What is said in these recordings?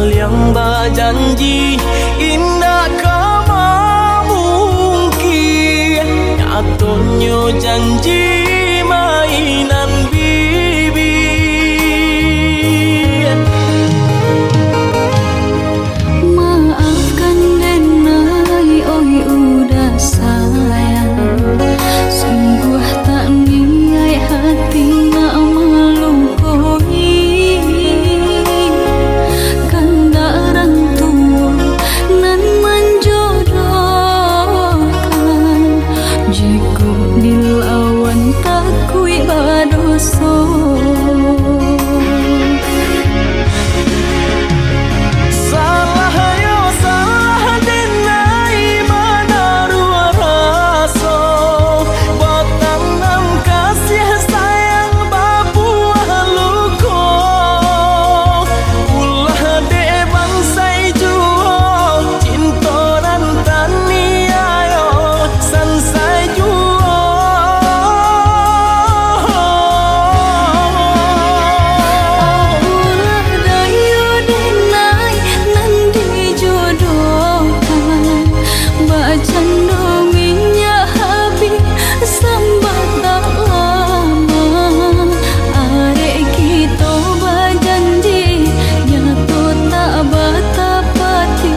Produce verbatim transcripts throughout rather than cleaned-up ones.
Saliang bajanji indak ka mamungkia, nyatonyo janji mainan bibia. Maafkan denai, oi uda sayang, sungguah tak niaik hati nak malu- koi. Kandak urang tuo nan manjodohkan, jikok dilawan takuik badoso. Salah yo salah denai manaruah raso, batanam kasiah sayang babuah luko. Ulah dek bansai juo, cinto nan taniayo sansai juo. Apolah dayo denai nan dijodohkan, bacando minyak habih sambatang lamo. Arek kito bajanji, nyato tak batapati.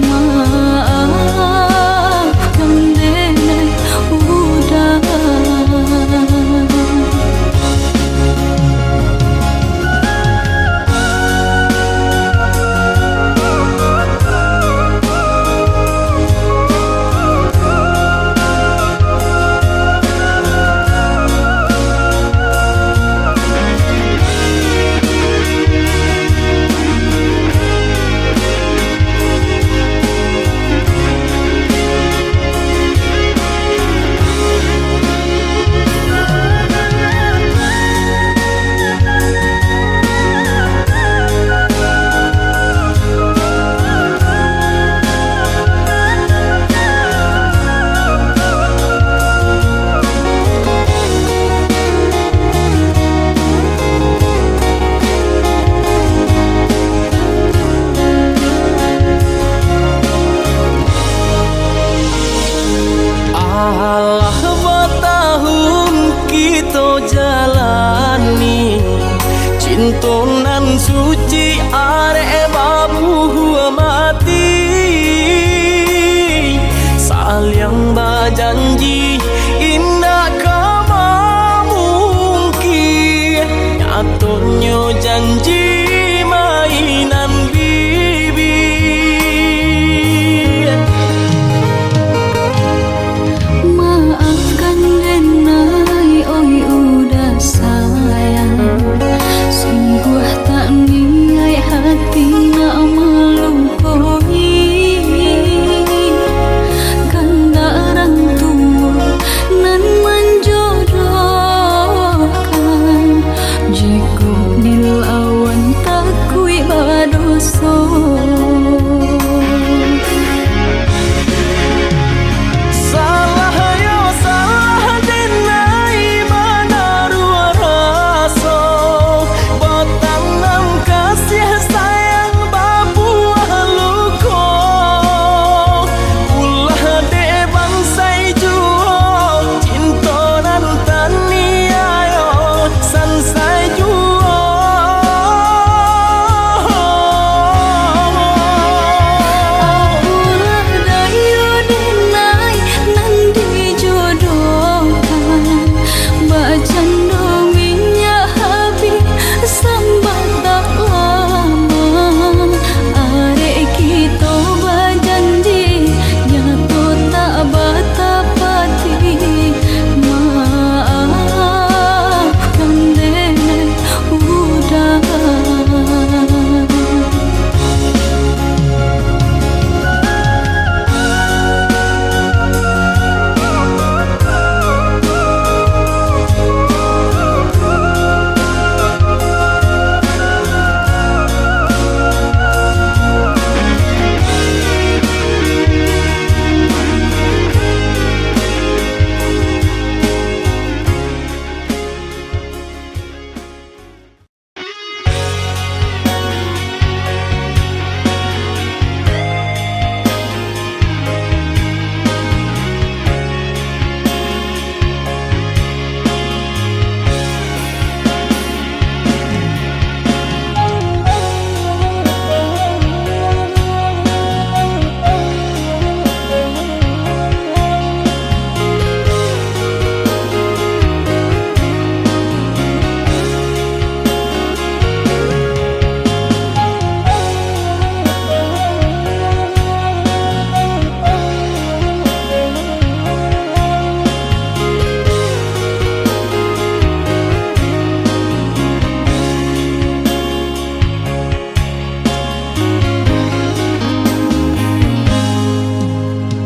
Maafkan denai uda. Alah batahun kito jalani, cinto nan suci arek babuah mati. Saliang bajanji indak ka mamungkia, nyatonyo janji mainan bibia. Maafkan denai, oi uda sayang, sungguah tak niaik hati nak malu- koi. Kandak urang tuo nan manjodohkan, jikok dilawan takuik badoso. Salah yo salah denai manaruah raso, batanam kasiah sayang babuah luko. Ulah dek bansai juo, cinto nan taniayo sansai juo.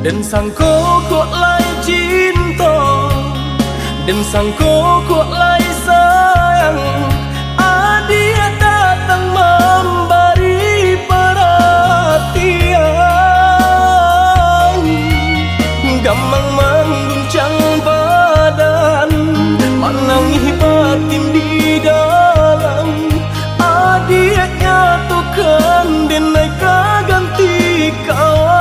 Den sangko kok lai cinto, den sangko kok lai sayang, adiak datang mambari paratian. Gamang mangguncang badan, manangih batin di dalam. Adiak nyatokan, den ai ka ganti kawan.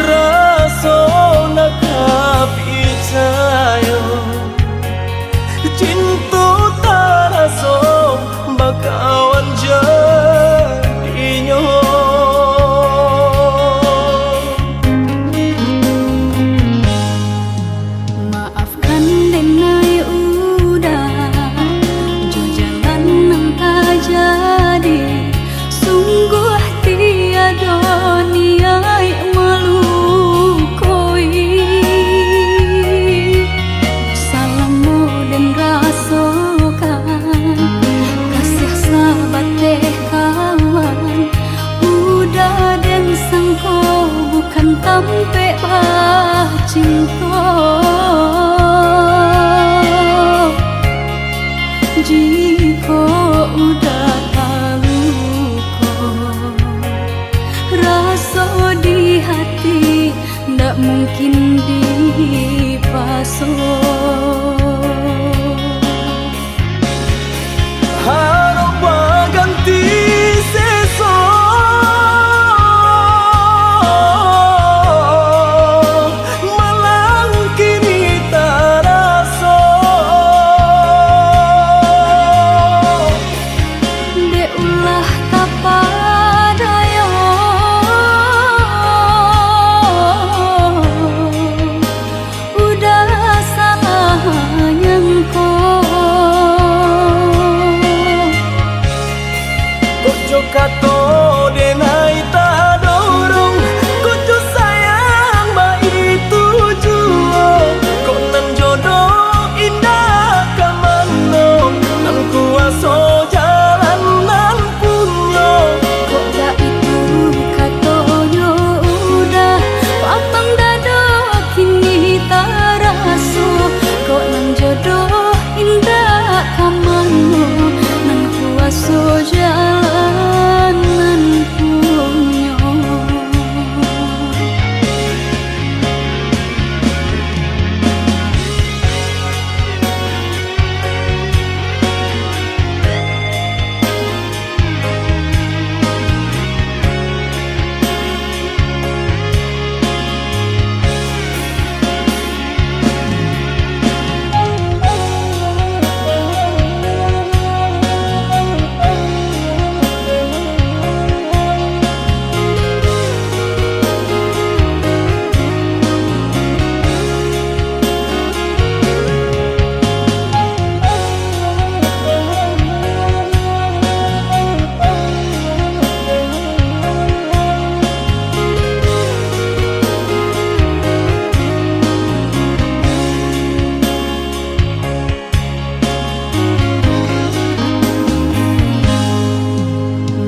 Raso nak ka picayo, cinto taraso bakawan jadinyo. Maafkan den ai Uda, jo jalan nan tajadi, sungguah tiado niaik malukoi. Salamo den rasokan, kasiah sabateh kawan, Uda den sangko bukan tampek bacinto. Jikok Uda taluko, raso di hati ndak mungkin dipaso. Harok baganti seso, malang kini taraso. Dek ulah tapadayo, Uda salah nyangko. Kok jo kato den ai tadorong, kok jo sayang baitu juo. Kok nan jodoh indak ka mano, nan kuaso jalan nan punyo. Kok baitu katonyo Uda, lapang dado kini taraso. Kok nan jodoh indak ka mano, nan kuaso jalan nan punyo.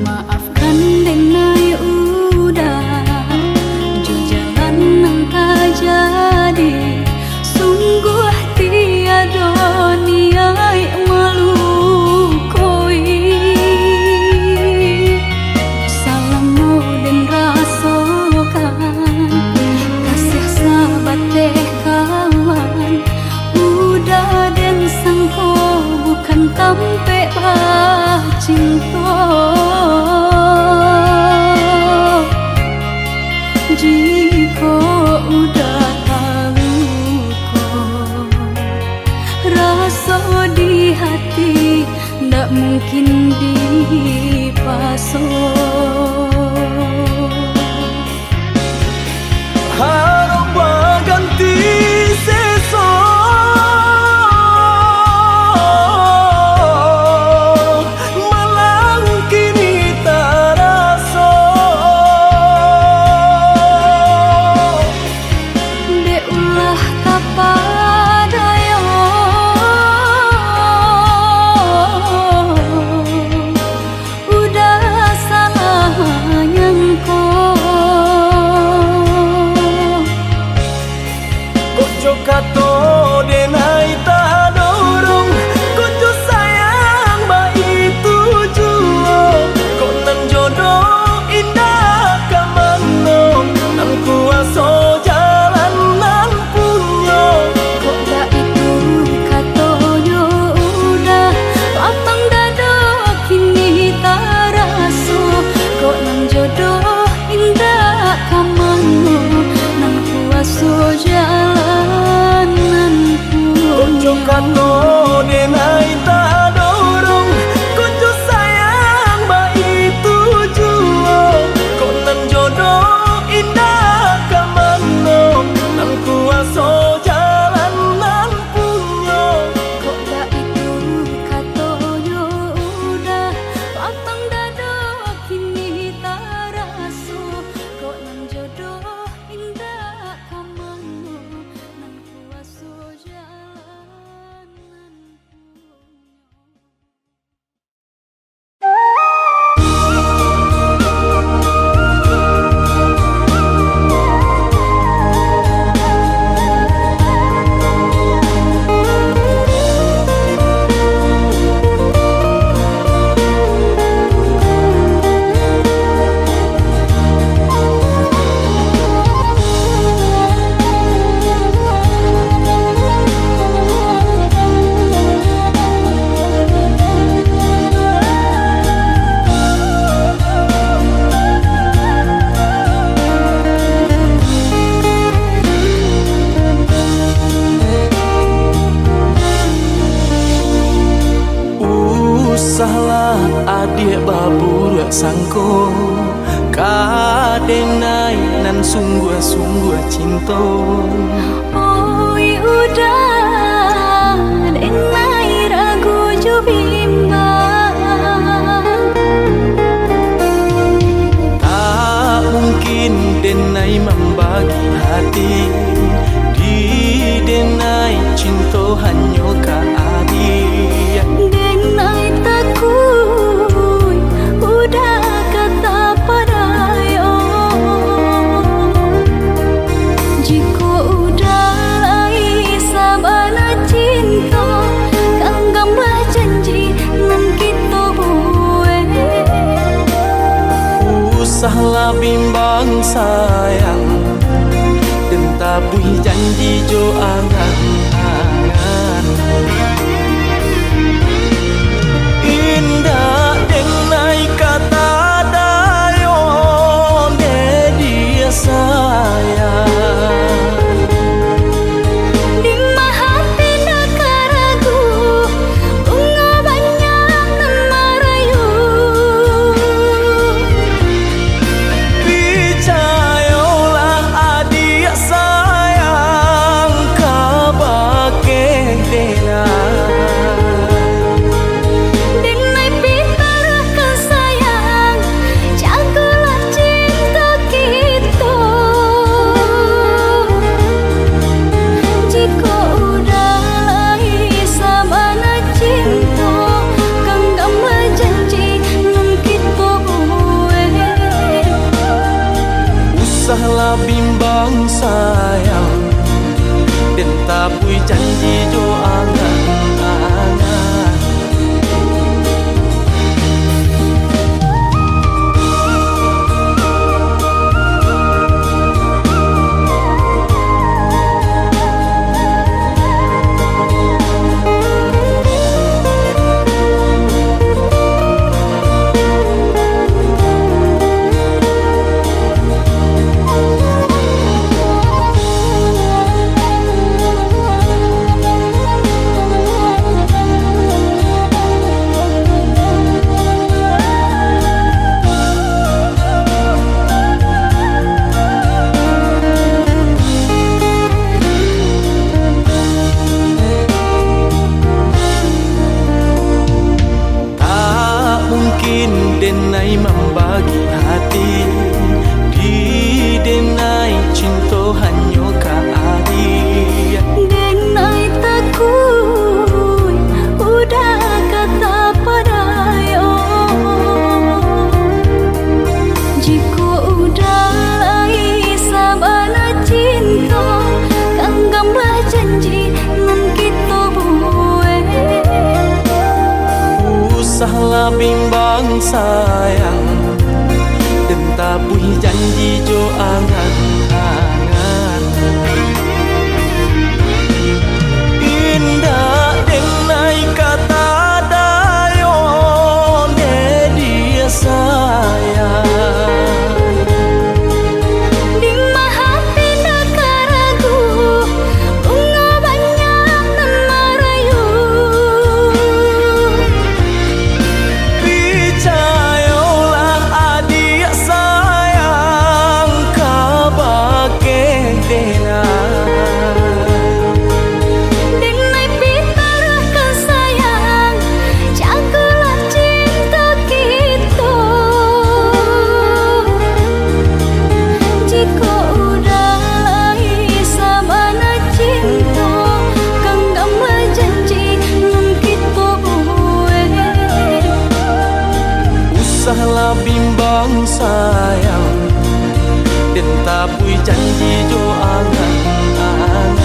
Maafkan den ai Uda, jo jalan nan tajadi, sungguah tiado niaik malukoi. Salamo den rasokan, kasiah sabateh kawan, Uda den sangko bukan tampek bacinto. Jikok Uda taluko, raso di hati ndak mungkin dipaso. Harok baganti seso, malang kini taraso. Dek ulah tapadayo, Uda salah Usahlah adiak baburuak sangko ka denai nan sungguah-sungguah cinto. Oi uda, denai ragu jo bimbang. Tak mungkin denai mambagi hati, di denai cinto hanyo ka adiak. Denai takuik uda ka tapadayo. Jikok uda lai sabana cinto, ganggamlah janji nan kito buek. Usahlah bimbang sayang, den tabuih janji jo angan-angan. Indak denai ka tadayo, dek dia sayang. Dima hati ndak ka ragu, bungo banyak nan marayu. Picayolah adiak sayang kabake denai. Denai pitaruahkan sayang, jagolah cinto kito. Jikok uda lai sabana cinto, ganggamlah janji nan kito buek. Usahlah bimbang sayang, den tabuih janji jo angan-angan. Tak mungkin denai mambagi hati, di denai cinto hanyo ka adiak. Denai takuik uda ka tapadayo. Jikok uda lai sabana cinto, ganggamlah janji nan kito buek. Usahlah bimbang sayang, den tabuih janji jo angan-angan. Indak denai ka tadayo, dek dia sayang. Dima hati ndak ka ragu, bungo banyak nan marayu. Picayolah adiak sayang kabake denai. Denai pitaruahkan sayang, jagolah cinto kito. Jikok uda lai sabana cinto, ganggamlah janji nan kito buek. Usahlah bimbang sayang, den tabuih janji jo angan-angan.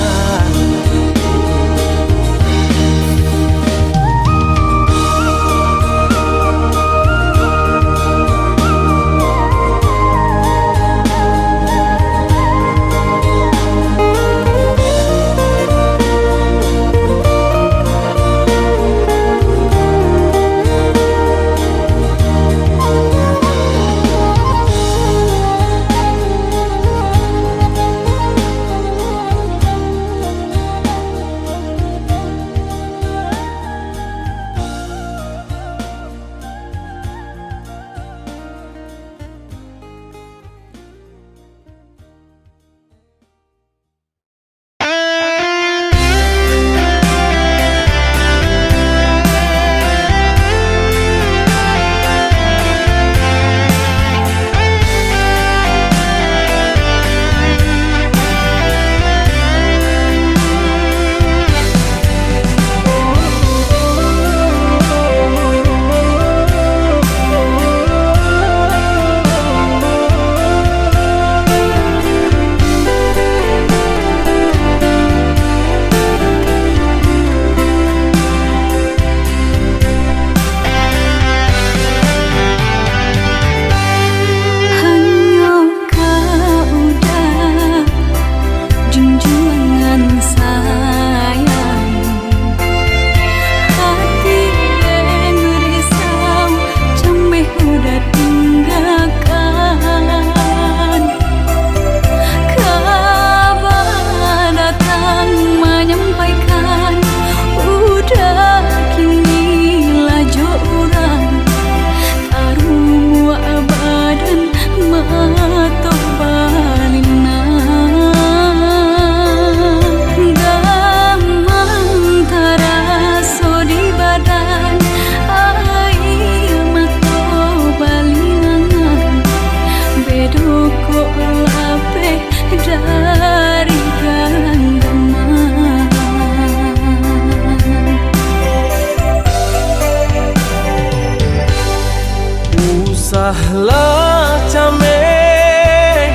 Lah cameh,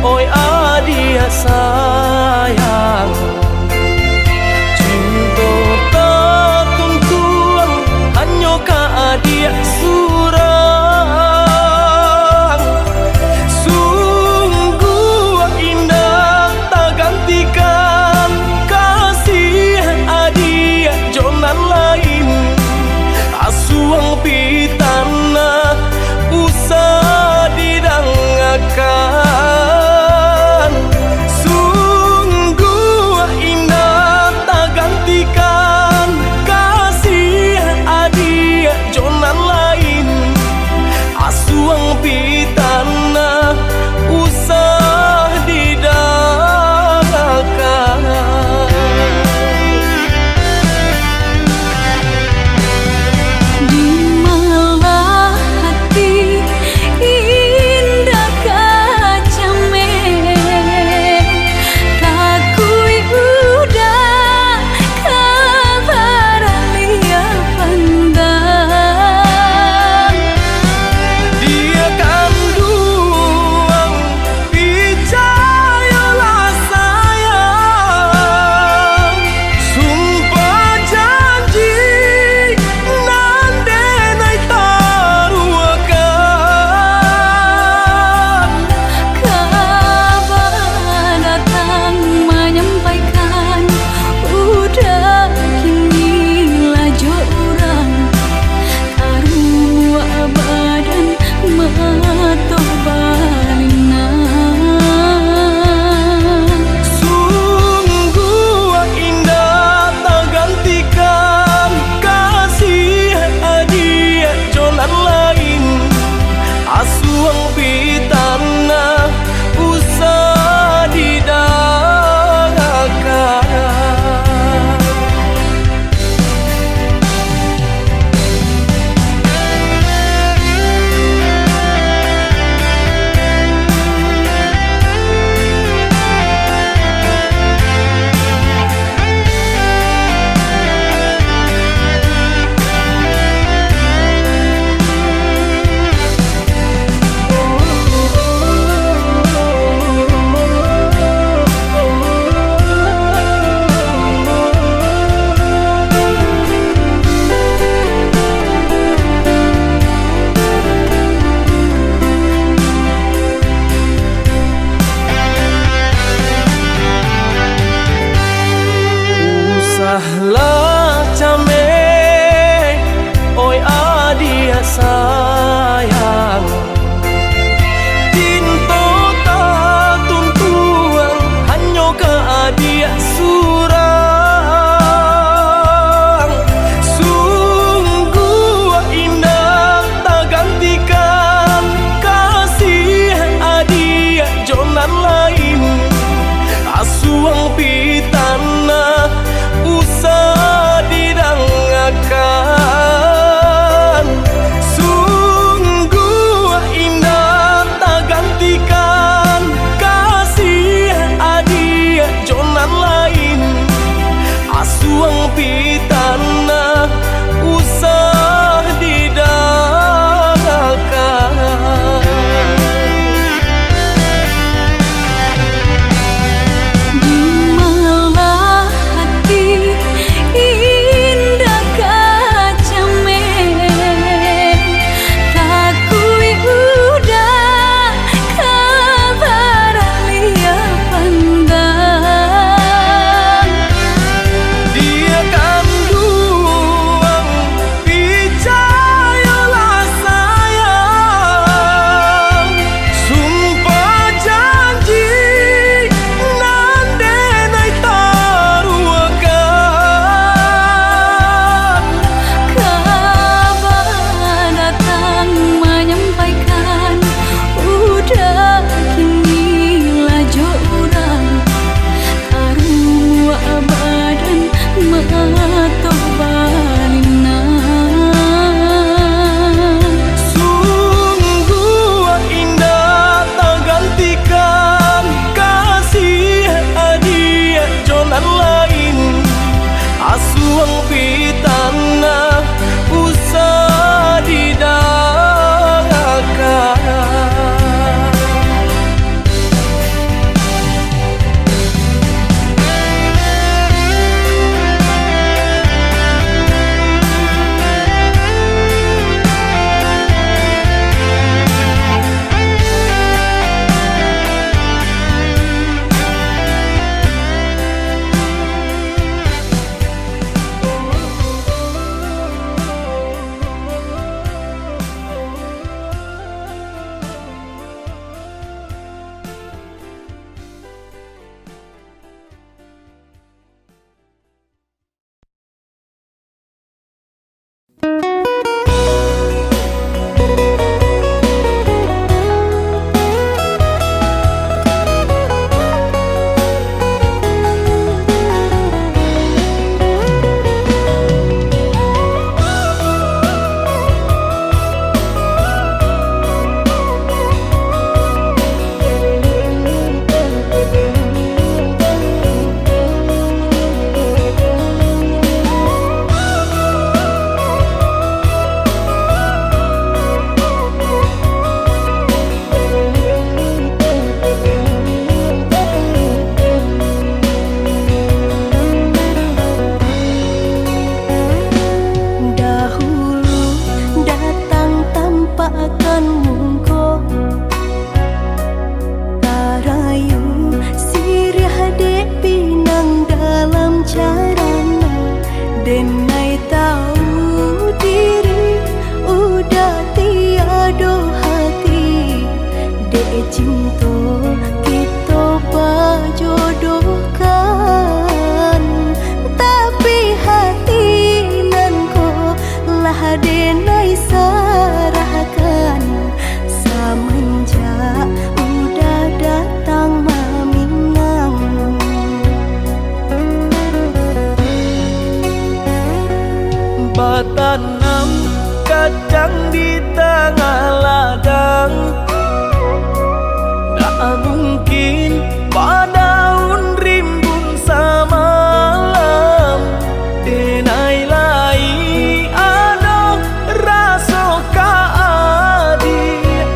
oi adiak sayang, cinto tatuntuang hanyo ka adiak surang. Sungguah indak tagantikan kasih adiak jo nan lain. Asuang pitanah usah didang Denai sarahkan, samanjak udah datang maminang. Batanam kacang di tangah ladang, ndak mungkin badaun rimbun samalam. Denai lai ado raso ka adiak,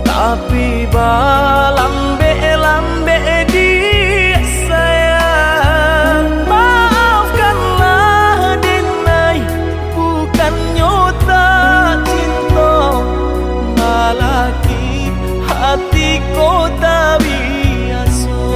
tapi balambek-lambek diak sayang. Maafkanlah denai, bukannyo tak cinto, malah ki hati ko tak biaso.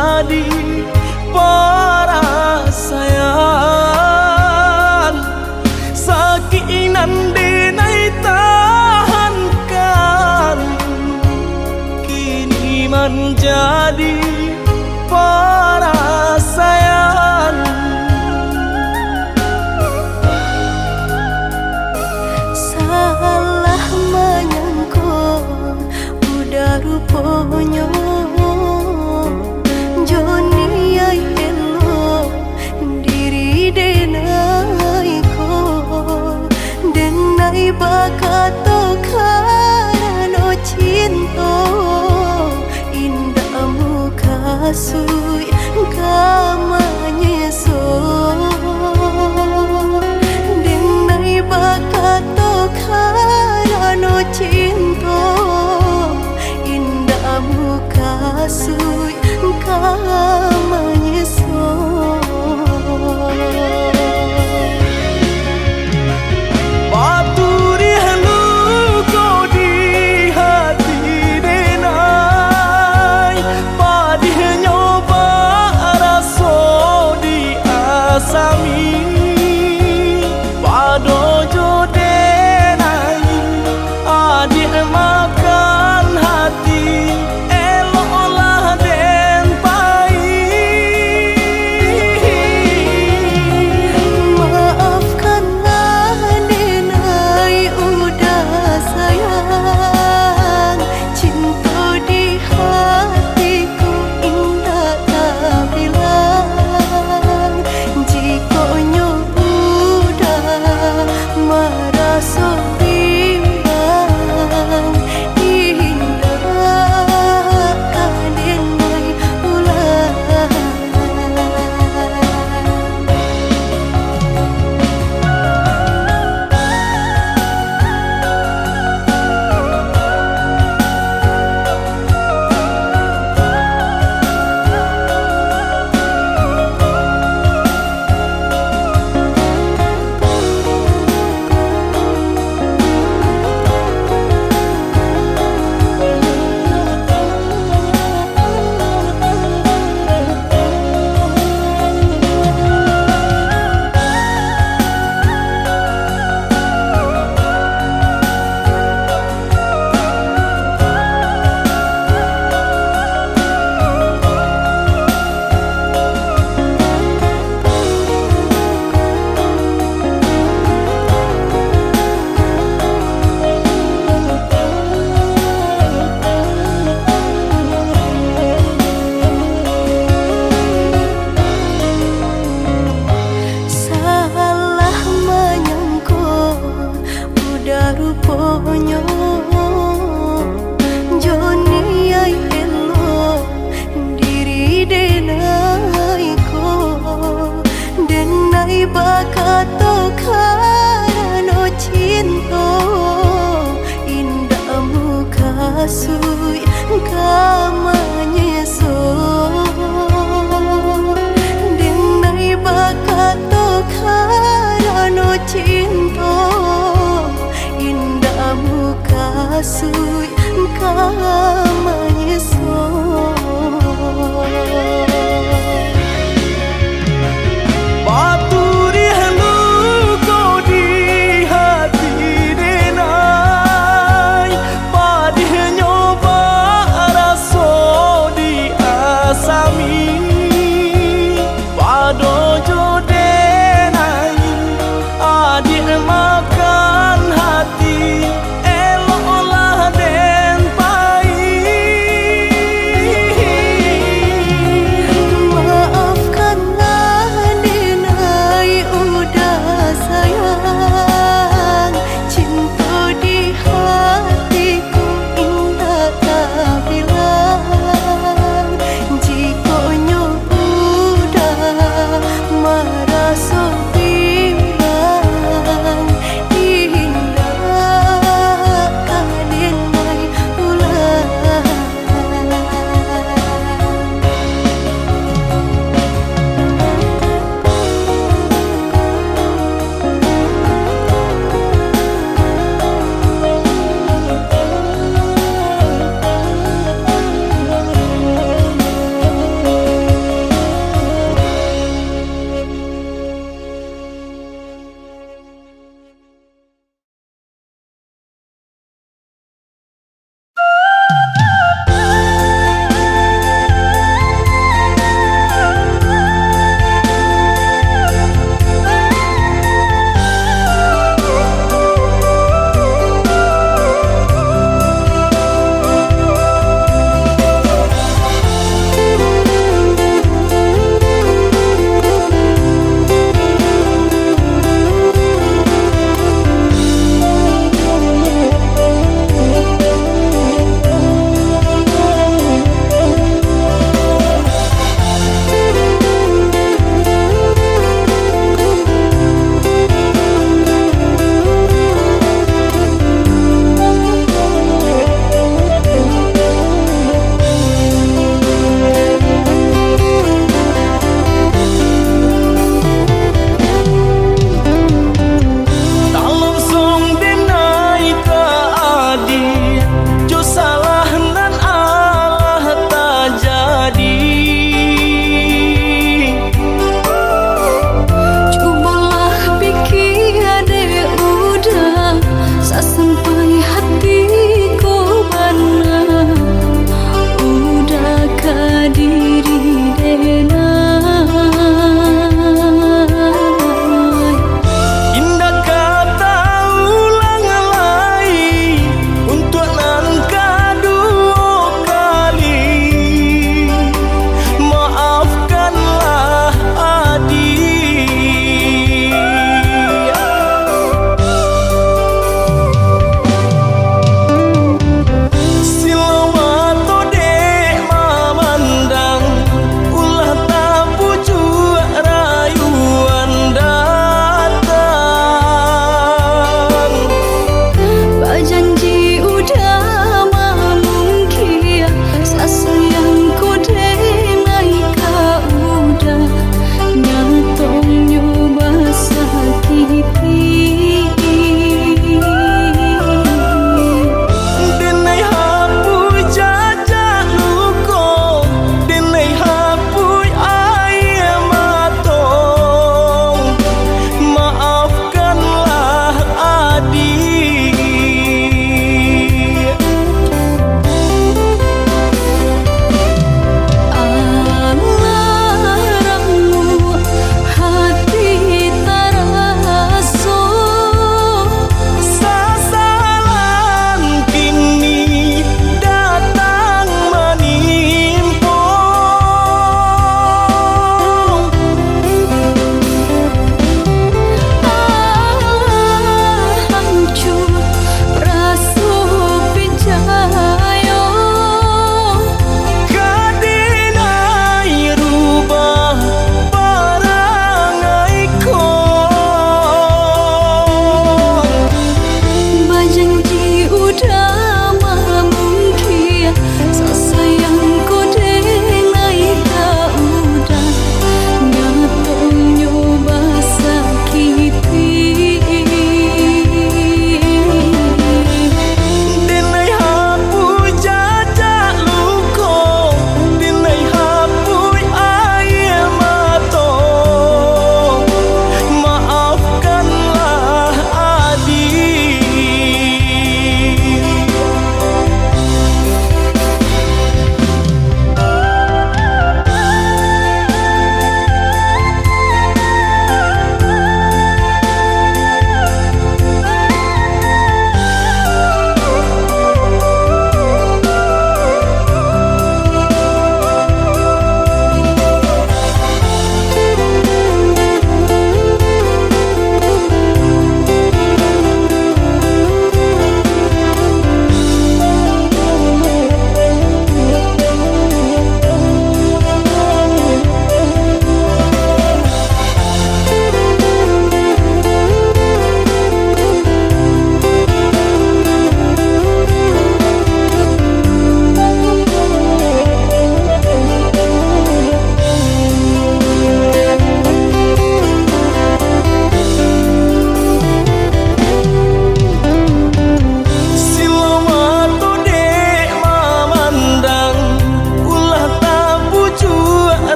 Jadi parasaian, sakik nan denai tahankan, kini manjadi parasaian. Salah manyangko uda ruponyo, jo niaik elok diri denai ko. Denai bakato karano cinto, indak mukasuik ka manyeso. Denai bakato karano cinto, indak mukasuik ka manyeso. Paturiah luko di hati denai, padihnyo baraso di asami. Pado jo denai, adiak makan hati, eloklah den pai. Maafkanlah denai uda sayang, cinto di hatiku indak tabilang. Jikok nyo uda maraso bimbang, indak ka denai pulang. Salah manyangko uda ruponyo, jo niaik elok diri denai ko. Denai bakato karano cinto, indak mukasuik ka manyeso. Denai bakato karano cinto, indak mukasuik ka manyeso. Paturiah luko di hati denai, padihnyo baraso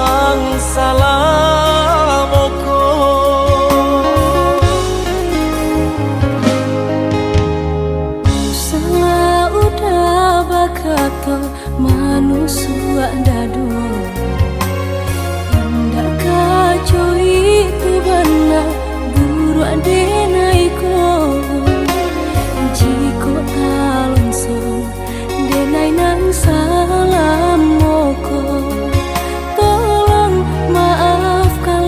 Ang salamoko. Salah udah bakato manusuak dado. Indak kaco itu bana buruak denai ko. Jikok talonsong denai nan salamoko, tolong maafkan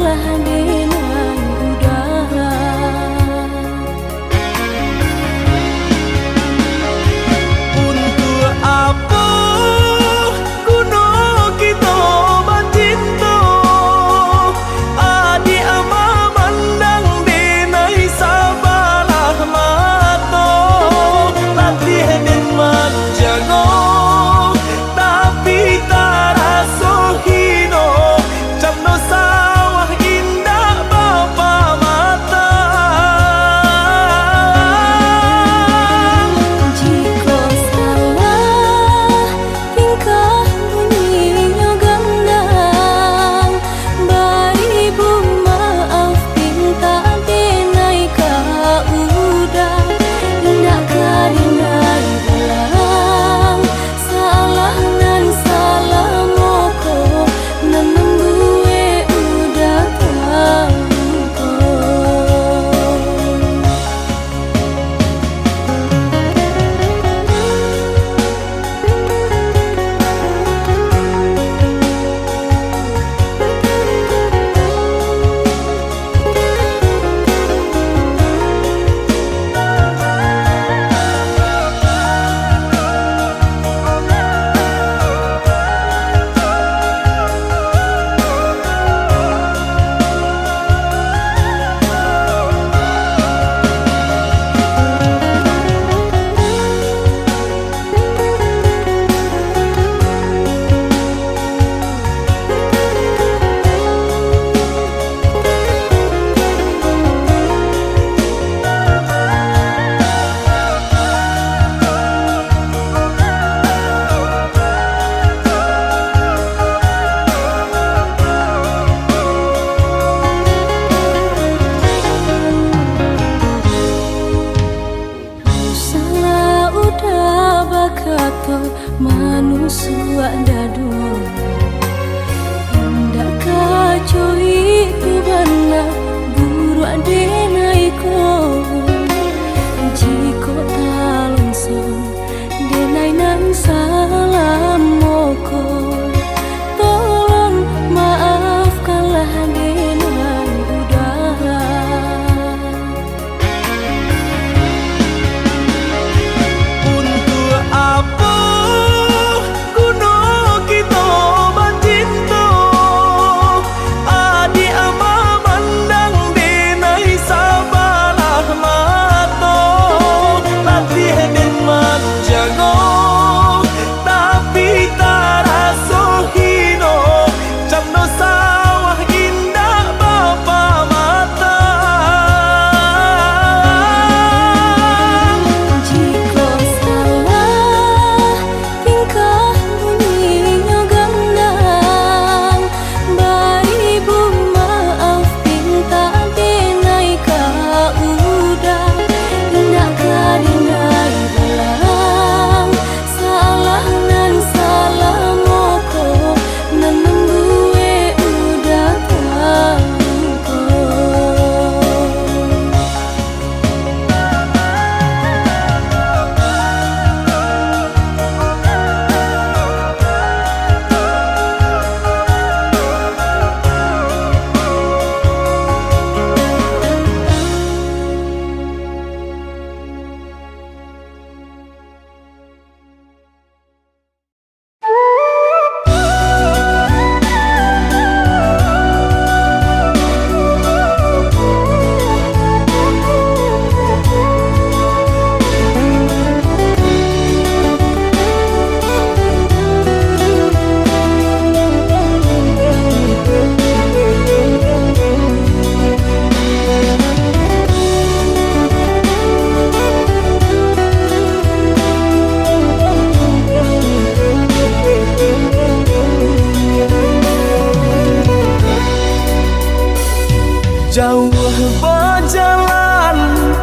Jauah bajalan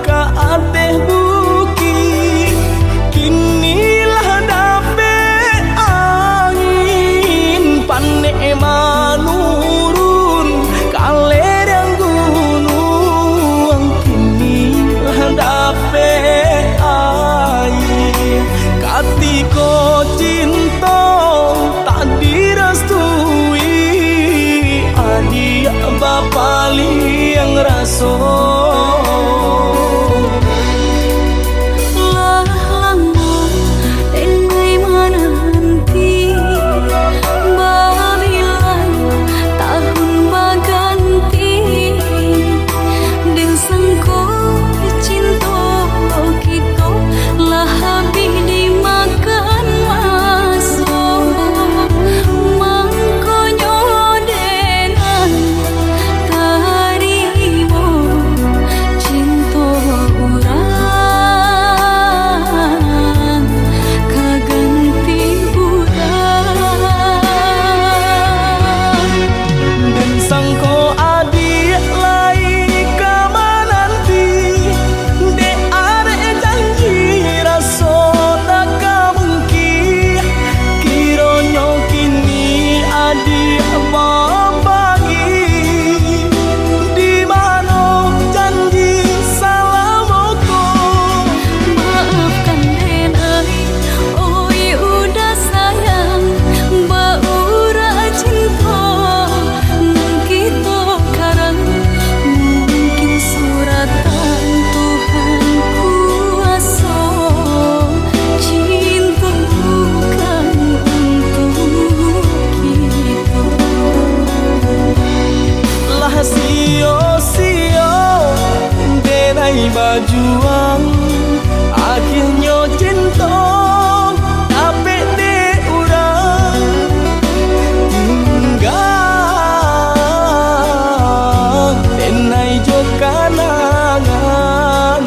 ka ateh bukik, kini lah dapek angin, panek manurun ka lereng gunuang, kini lah dapek aia. Katiko cinto tak dirastui, adiak bapaliang raso. Lah lamo denai mananti, babilang tahun baganti. Den sangko cinto kito lah abih dimakan maso, mangkonyo denai tarimo cinto urang ka ganti urang. Den sangko adiak lai ka mananti, dek arek janji raso tak ka mungkin. Kironyo kini adiak bapanggil, di mano janji salamo ko? Maafkan den ai, oi uda sayang, baurak cinto nan kito karang. Mungkin suratan Tuhan kuaso, cinto bukan untuak kito. Lah sio-sio denai bajuang, akhianyo cinto dapek dek urang tingga denai jo kanangan.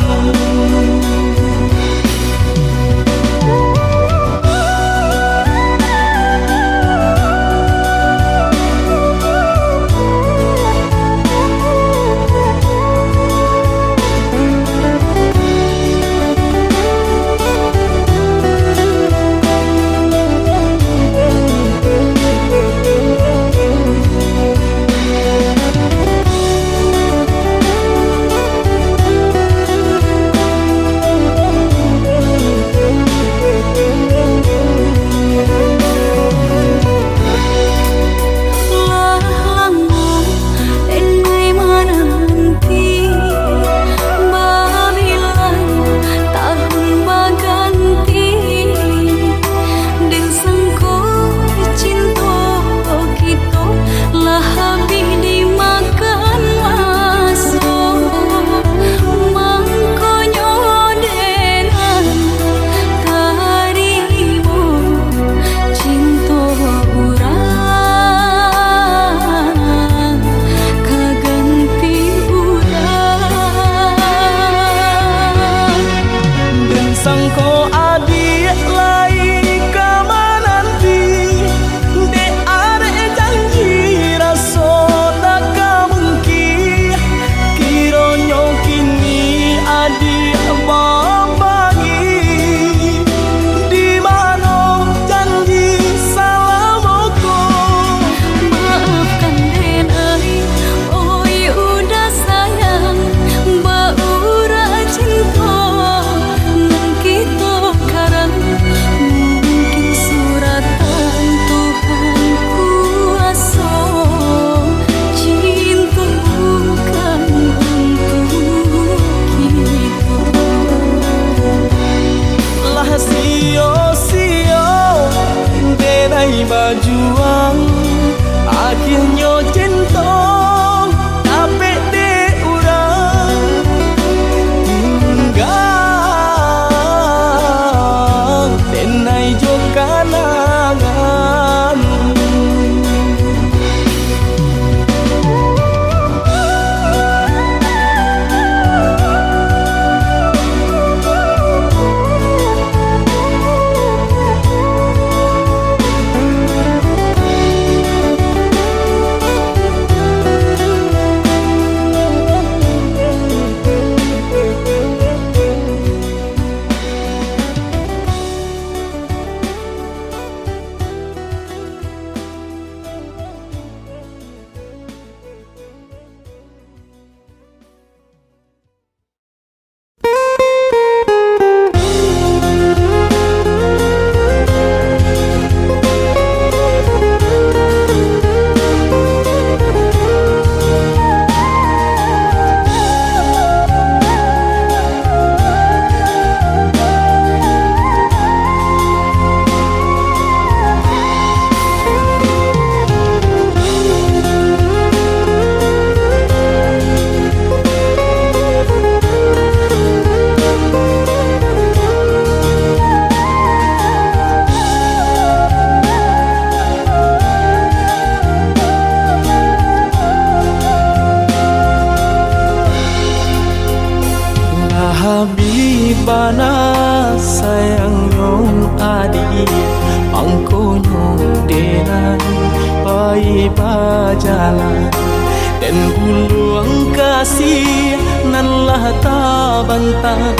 Den guluang kasih nan lah tabantang,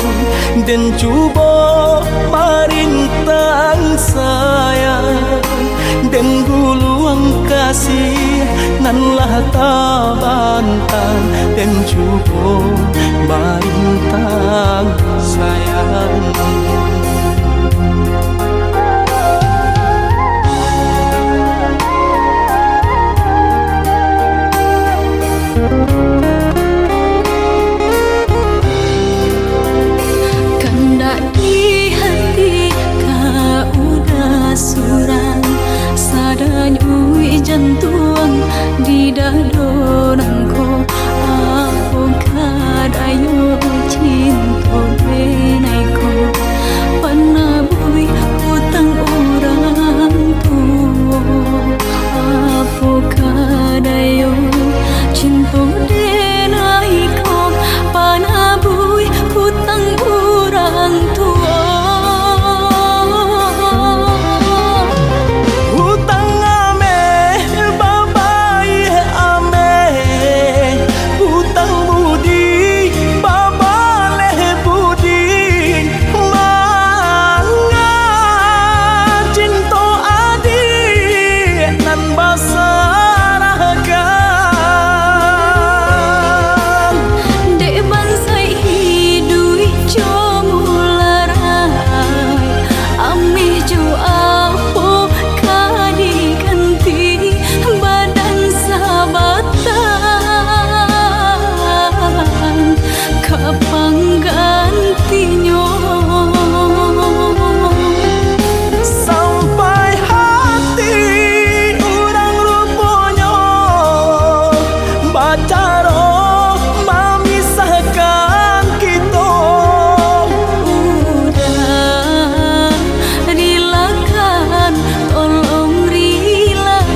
den cubo marintang sayang. Den guluang kasih nan lah tabantang, den cubo marintang sayang. Kandak di hati ka udah surang, sadanyui jantuang di dado nangko. Apo kadayo cinto denai ko, panabuih utang urang tuo. Apo kadayo cinto denai ko, panabuih utang urang tuo. Utang ameh babayia ameh, utang budi babaleh budi. Manga cinto adiak nan basarahkan. Dek bansaik iduik jo mularai, ameh jo apo ka diganti, badan sabatang ka panggantinyo. Sampai hati urang ruponyo bacaro mamisahkan kito. Udah, rilakan, tolong rilakan.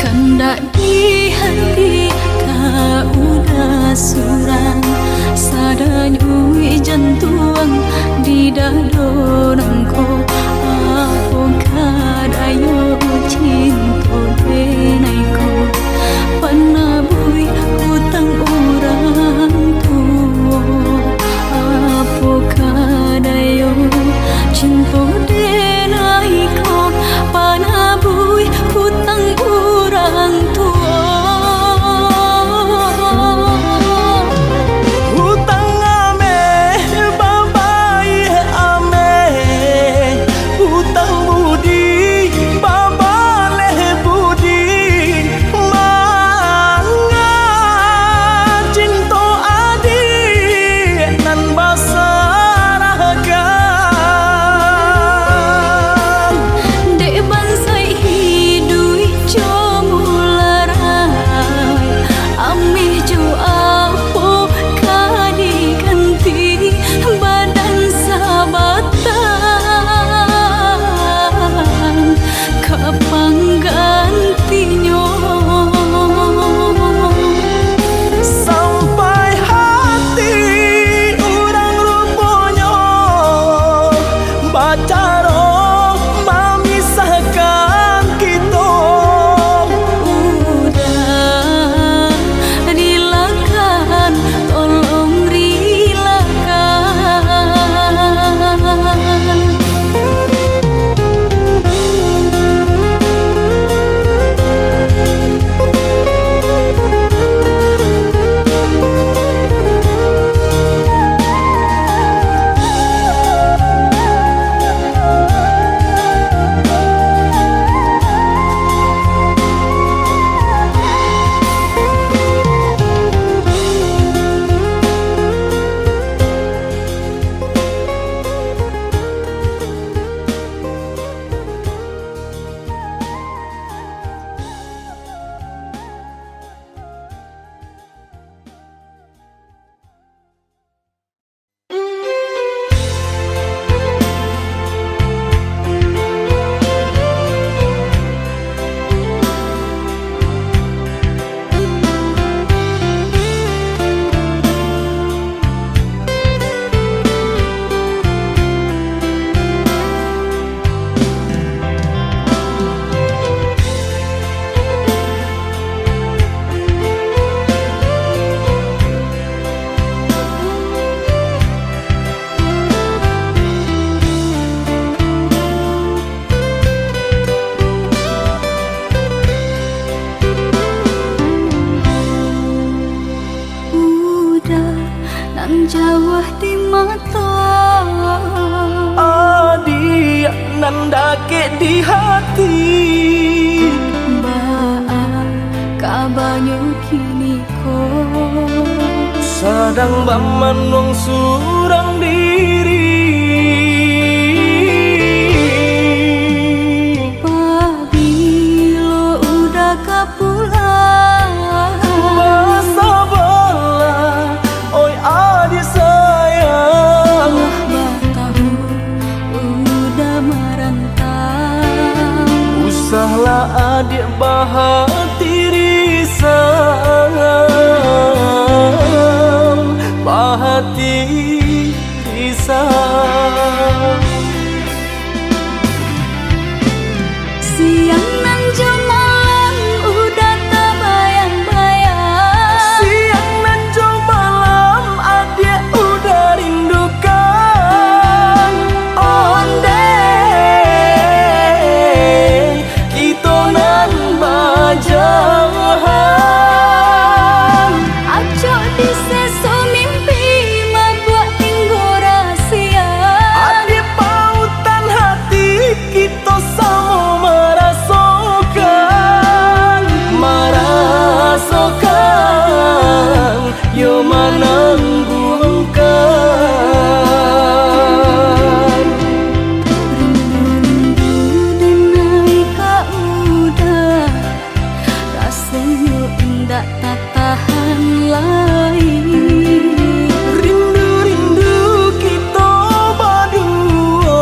Kandak di hati ka udah surang, sadanyui jantuang di dado nangko. Apo kadayo cinto denai ko, panabuih utang urang tuo. Apo kadayo cinto denai ko, panabuih utang urang tuo. Utang ameh babayia ameh, utang budi babaleh Jauah di mato, adiak nan dakek di hati. Baa kabanyo kini ko? Sadang bamanuang surang diri. Pabilo Uda ka pulang? Basabalah, oi adiak sayang. Lah batahun Uda marantau. Usahlah adiak bahati risau, bahati risau. Siang nan jo malam Uda tabayang-bayang. Siang nan jo malam adiak Uda rindukan. Ondeh, kito nan bajauhan. Acok di seso mimpi, mabuak tinggo rasia. Adiak pautan hati, kito samo marasokan, marasokan, yo mananggungkan. Rindu-rindu denai ka Uda, rasonyo indak tatahan lai. Rindu-rindu kito baduo,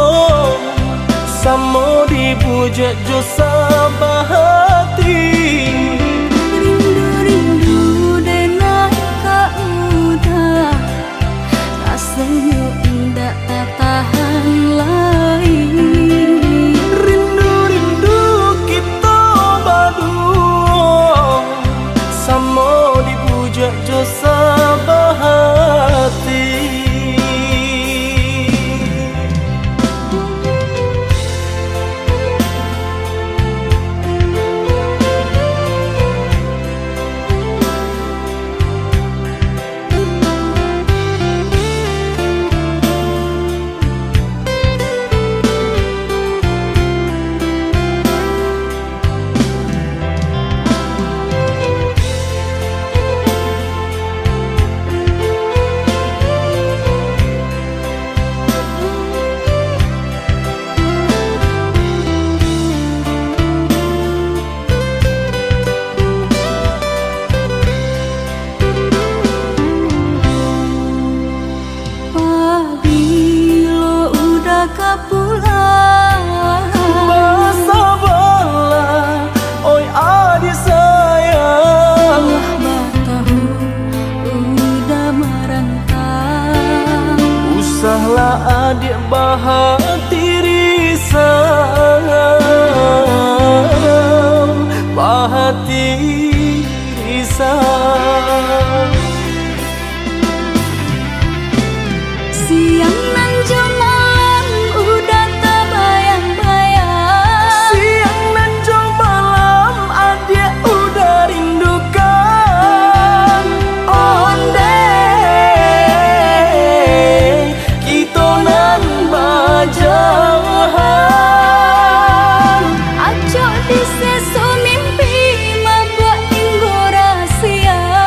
samo dibujuak jo sabahati. Rindu-rindu denai ka Uda, rasonyo indak tatahan lai. Rindu-rindu kito baduo, samo dibujuak jo sabahati. Pabilo Uda ka pulang? Basabalah, oi adiak sayang. Lah batahun Uda marantau. Usahlah adiak bahati risau, bahati risau. Siang nan jo malam Uda tabayang-bayang. Siang nan jo malam adiak Uda rindukan. Ondeh, kito nan bajauhan. Acok di seso mimpi, mabuak tinggo rasia.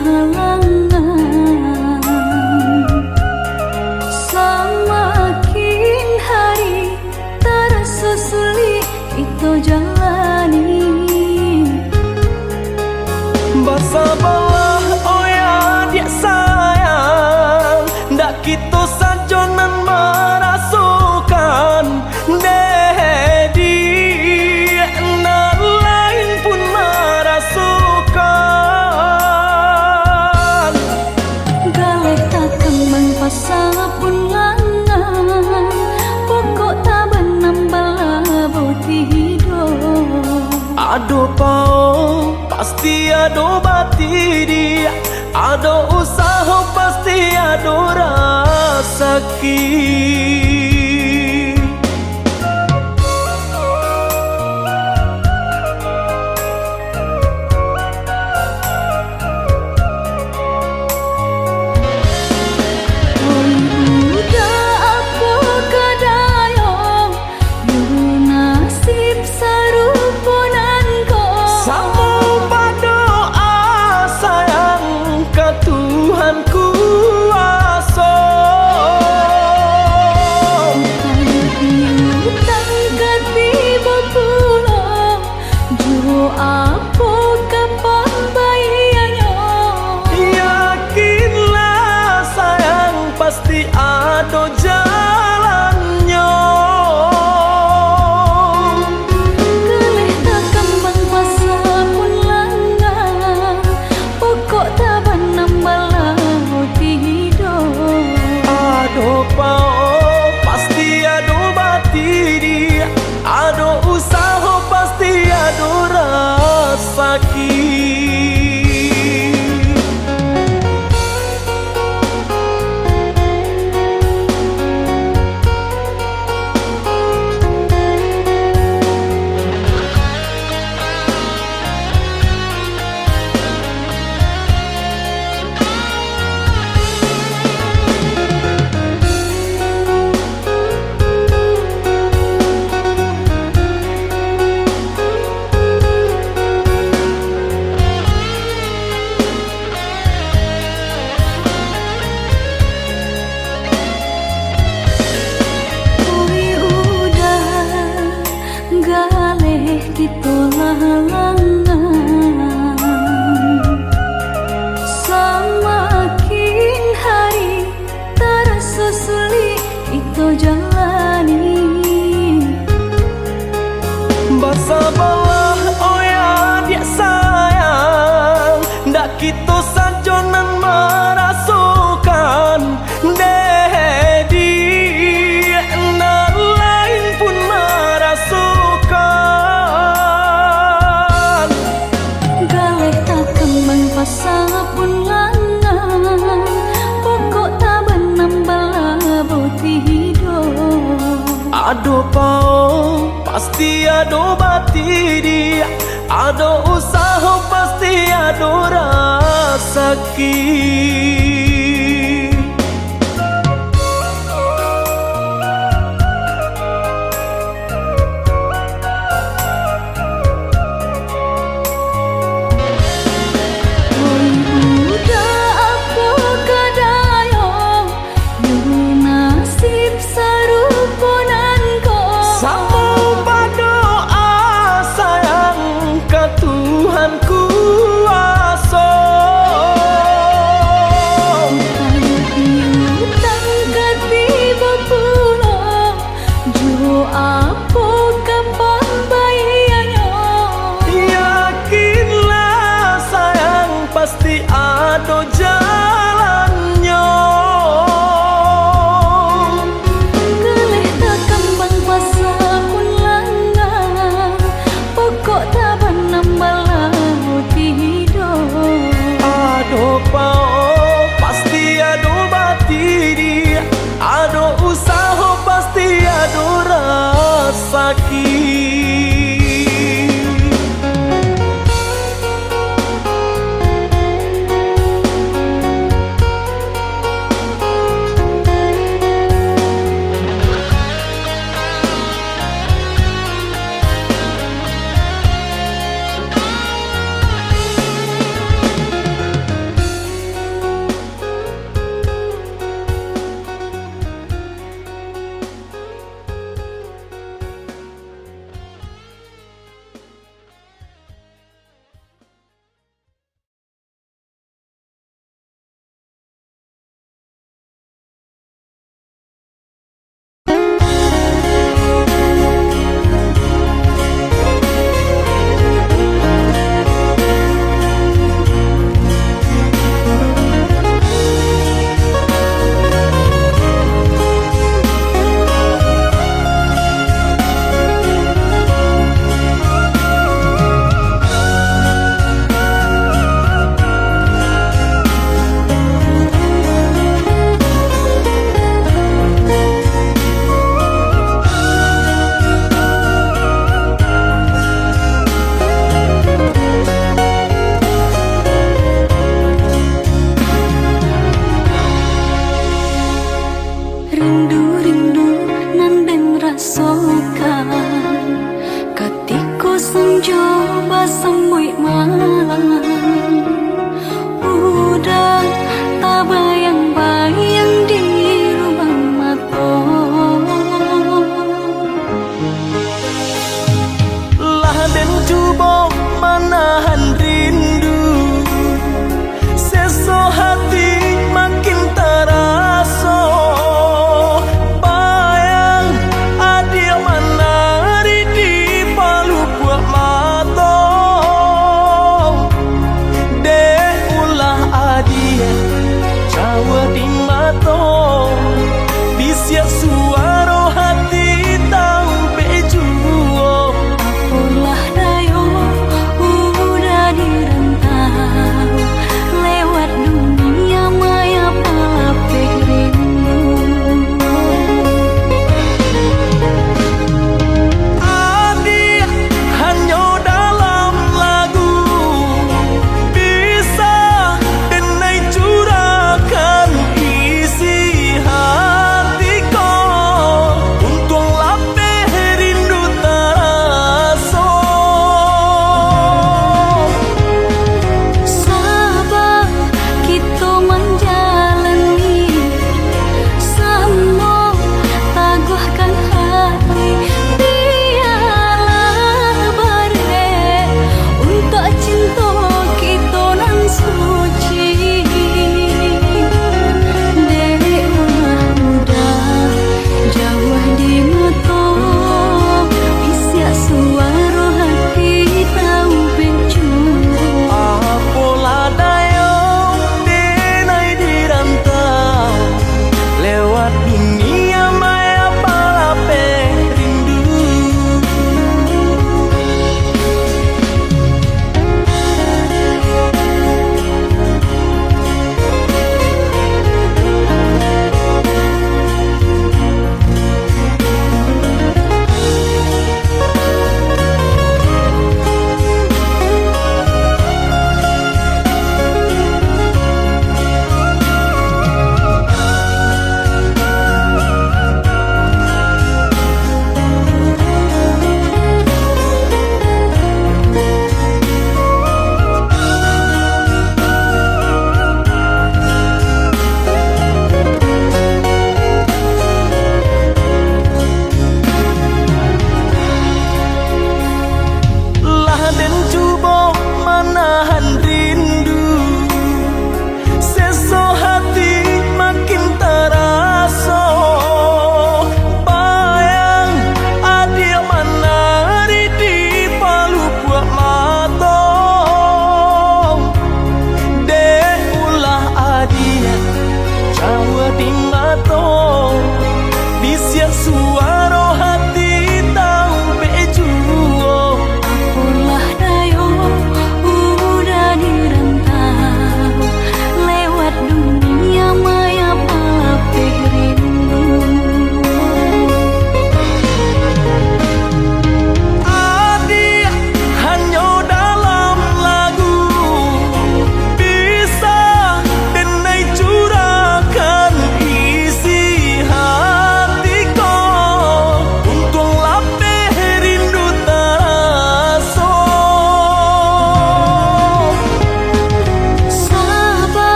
halangan. Samakin hari taraso sulik kito jalani. Basabalah, oya diak sayang, ndak kito sajo nan marasokan, dek diak nan lain pun marasokan. Galeh takambang pasa pun langang, pokok tabanam balabo tido. Ado pao, pasti ado batidi, ado usaho, pasti ado rasaki. Oi, budak apo ka dayo, yo nasib sarupo nan ko. Samo badoa sayang ka Tuhan kuaso. Utang piutang ka tibo pulo, jo apo ka pambaianyo? Yakinlah sayang, pasti ado jalannyo. Galeh takambang pasa pun langang, pokok tabanam balabo tido. Ado pao, pasti ado batidi, ado usaho, pasti ado rasaki. Oi, udah galeh kito lah langang. Samakin hari taraso sulik kito jalani. Basabalah, oya diak sayang, ndak kito sajo nan marasokan, dek diak nan lain pun marasokan. Galeh takambang pasa pun langang, pokok tabanam balabo tido. Ado pao, pasti ado batidi, ado usaho, pasti ado rasaki. Oi, budak apo ka dayo, yo nasib sarupo nan ko. Samo badoa sayang ka Tuhan kuaso. Rindu-rindu nan den rasokan, katiko sanjo basambuik malam. Udah tabayang-bayang di lubang mato. Lah den cubo manahan rindu, seso hati makin taraso. Bayang adiak manari di palupuak mato.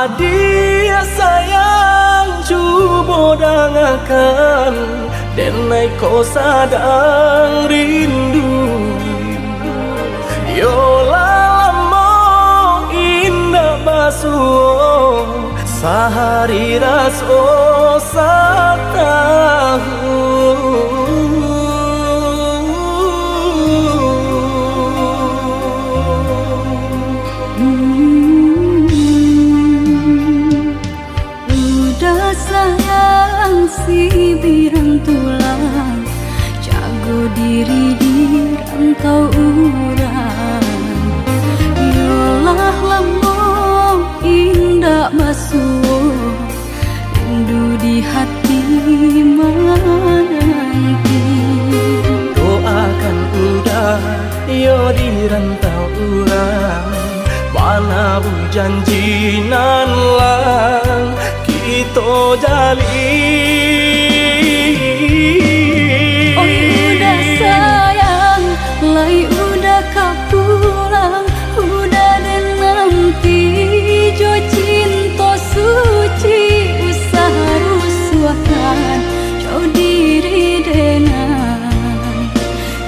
Adiak sayang, cubo dangakan, denai ko sadang rindu. Yo lah lamo indak basuo, sahari raso satahun. Udah sayang, sibiran tulang, jago diri di rantau urang. Yo lah lamo indak basuo, rindu di hati mananti. Doakan Uda, yo di rantau urang, manabuih janji nan lah kito jalin. Oi Uda sayang, lai Uda ka pulang, Uda den nanti jo cinto suci, usah rusuahkan jo diri denai.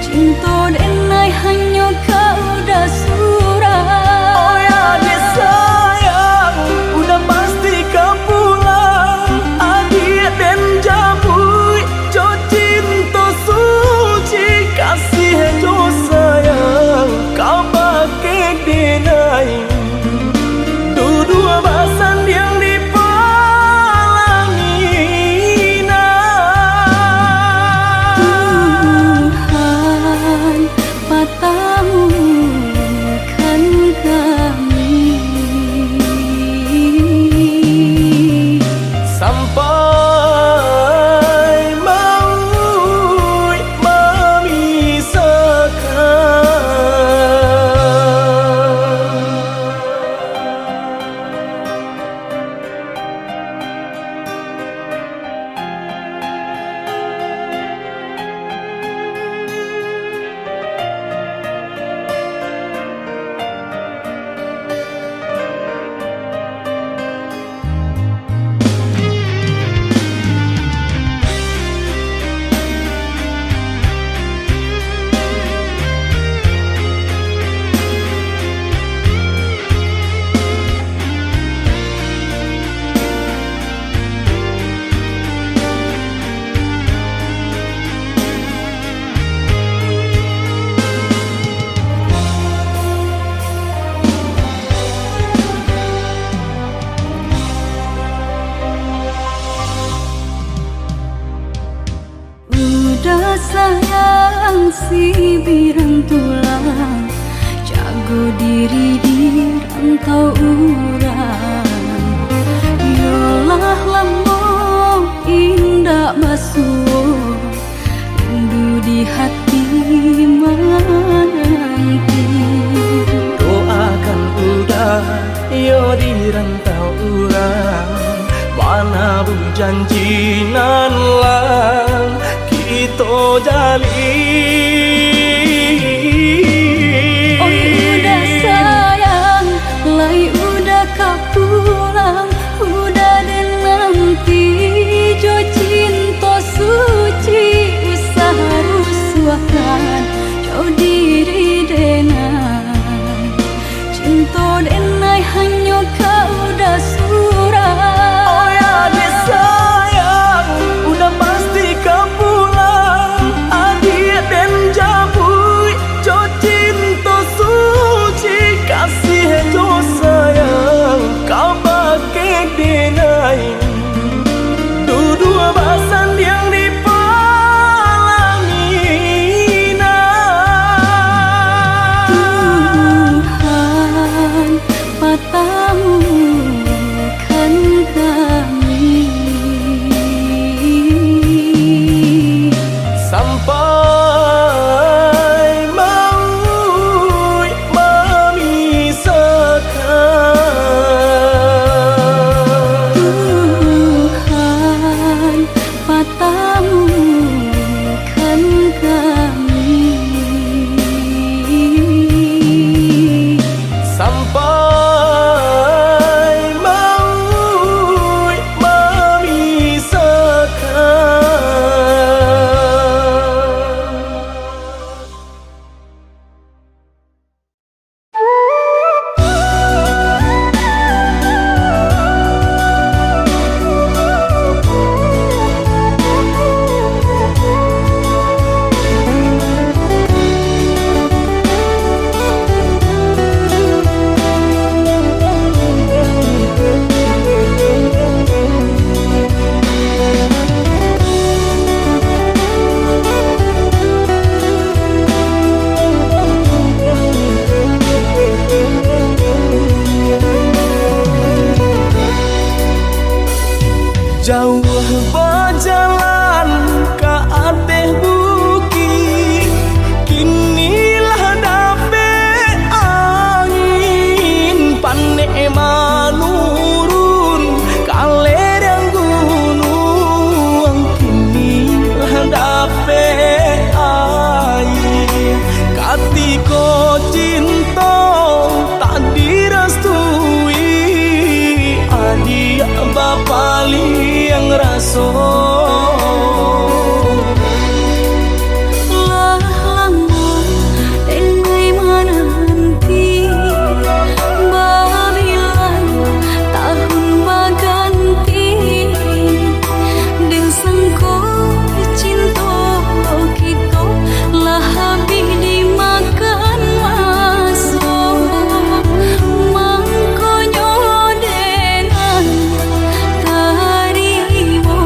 Cinto denai hanyo ka Uda surang. Oi adiak sayang, Uda pasti ka pulang. Adiak den jamuik jo cinto suci, kasih jo sayang kabake denai. Duduak basandiang di palanginan. Tuhan, patamukan kami. Sampai mauik mamisahkan. Uda sayang, sibiran tulang, jago diri di rantau urang. Yo lah lamo indak basuo, rindu di hati mananti. Doakan Uda, yo di rantau urang, manabuih janji nan lah kito jalin. Oi Uda sayang, lai Uda ka pulang, Uda den nanti jo cinto suci, usah rusuahkan jo diri denai. Cinto denai hanyo ka Uda surang. Oi adiak sayang, Uda pasti ka pulang. Adiak den Bajalan ka ateh bukik, kini lah dapek angin, panek manurun ka lereng gunuang, kini lah dapek aia. Katiko cinto tak dirastui, adiak bapaliang raso. Lah lamo denai mananti, babilang tahun baganti. Den sangko cinto kito lah habih dimakan maso. Mangkonyo dengan tarimo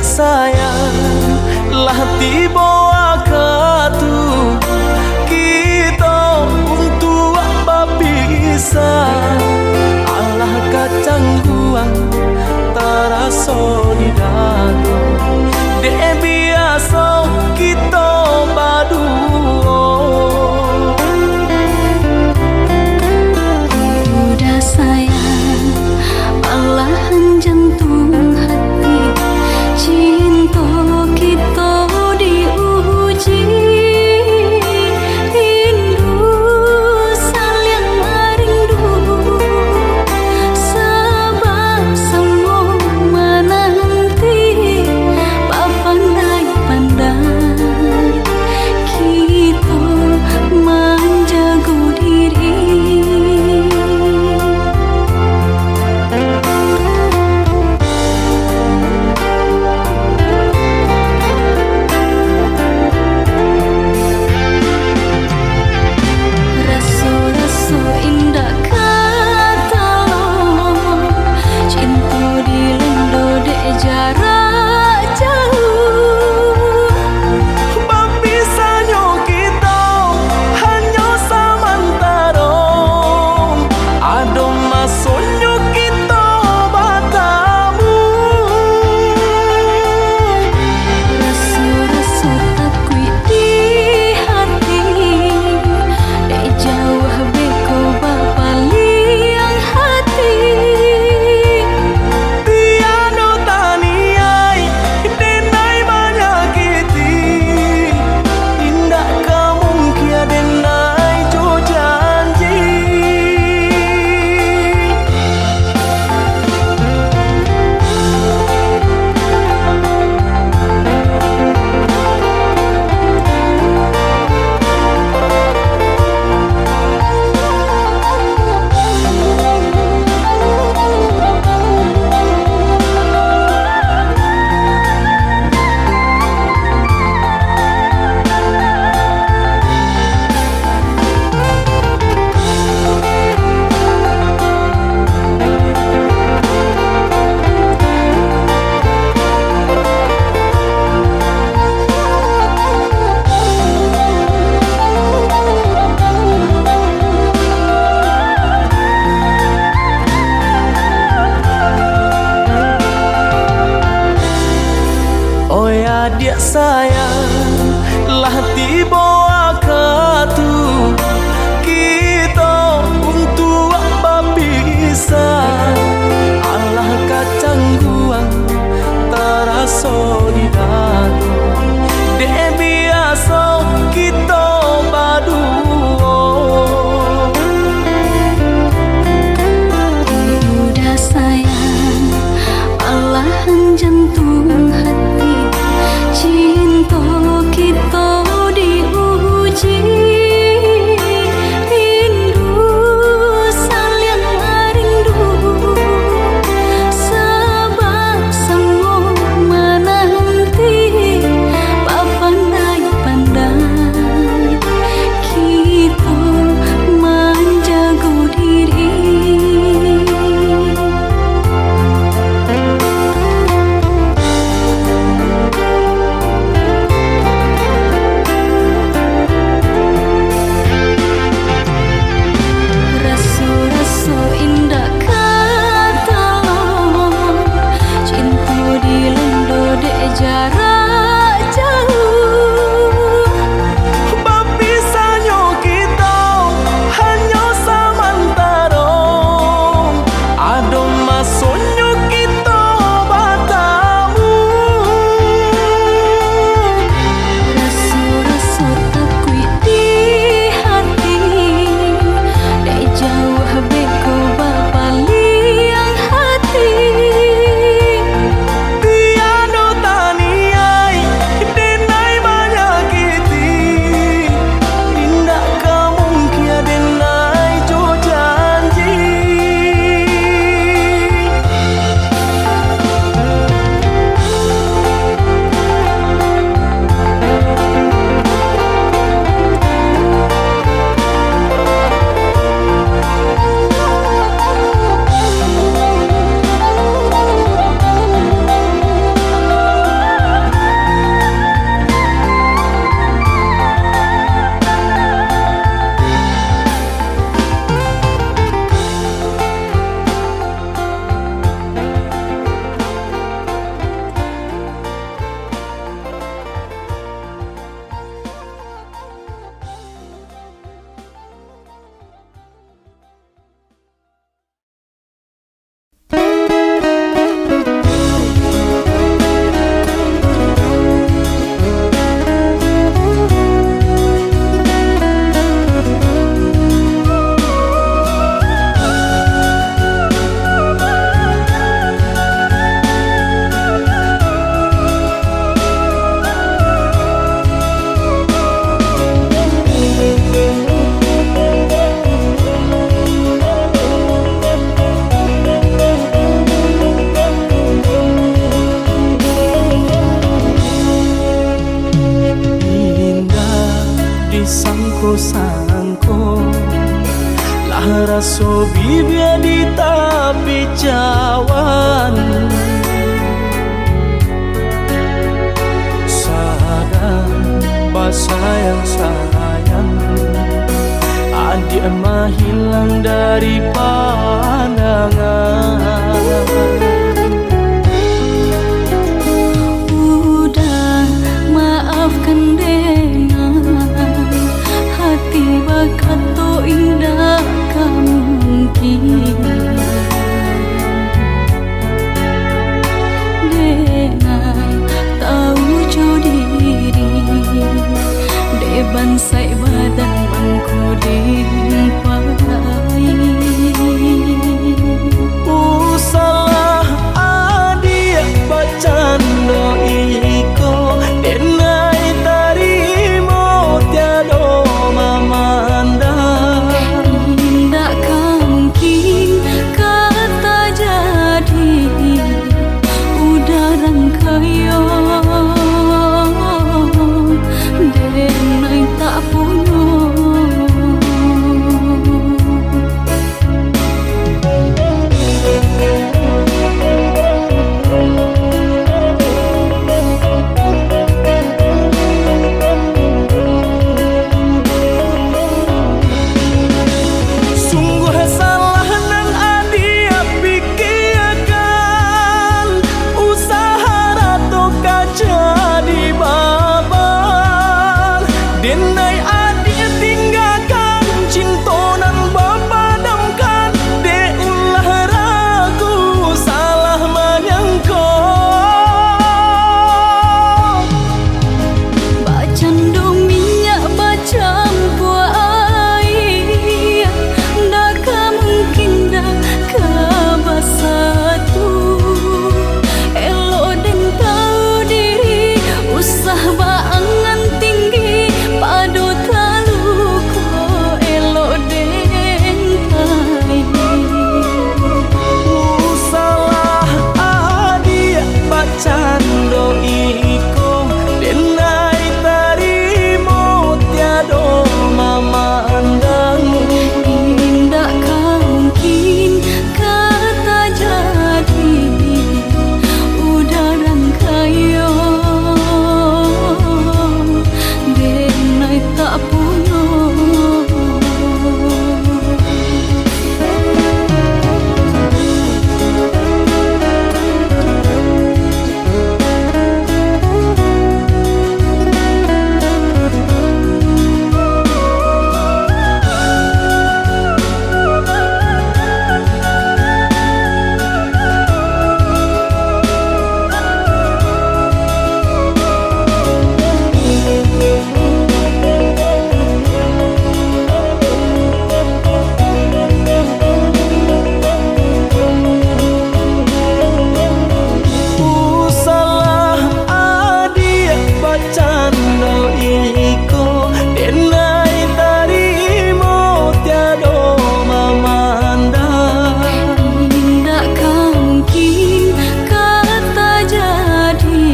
Sayang, lah tibo wakatu kito untuak bapisah. Alah kacangguang taraso di dado, dek biaso kito baduo. Udah sayang, balahan jantuang hati, cinto kito diuji. Rindu saliang marindu, sabab samo mananti, bapandai-pandai kito manjago diri. Raso-raso indak ka tau, cinto dilendo dek jarak jauah. Bapisahnyo kito hanyo samantaro, ado masonyo kito batamu. Raso-raso takuik di hati, dek jauah beko bapaliang hati. Tiado taniai, denai manyakiti, indak ka mungkin denai jo janji. Oi adiak sayang, lah tibo wakatu kito untuak bapisah. Alah kacangguang taraso di dado, dek biaso kito baduo. Udah sayang, balahan jantuang hati, cinto Raso bibia di tapi cawan, sadang basayang-sayang, adiak mahilang dari pandangan. Uda, maafkan denai, hati bakato indak ka mungkin. Denai tau jo diri, dek bansaik badan mangko den pai. Usahlah adiak bacando iko, denai tarimo tiado mamandang. Indak ka mungkin ka tajadi, Uda rangkayo, denai tak punyo. Sungguah salah nan adiak pikiakan, usah harato ka jadi baban. Denai adiak tinggakan cinto nan bapadamkan, dek ulah ragu salah manyangko. Bacando minyak bacampua aia, ndak ka mungkin, ndak ka basatu. Elok den tau diri, usah baangan tinggi, pado taluko elok den pai. Usahlah adiak bacando iko, denai tarimo tiado mamandang. Indak ka mungkin ka tajadi, Uda rangkayo, denai tak punyo. Usahlah adiak bacando iko, denai tarimo tiado mamandang. Indak ka mungkin ka tajadi,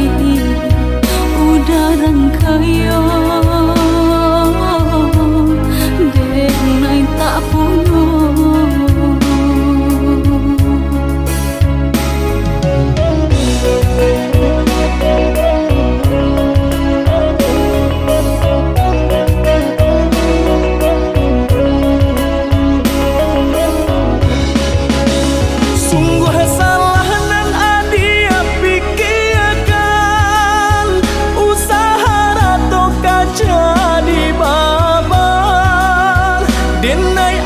Uda rangkayo, denai tak punyo. Sungguah salah nan adiak pikiakan, usah harato ka jadi baban. Denai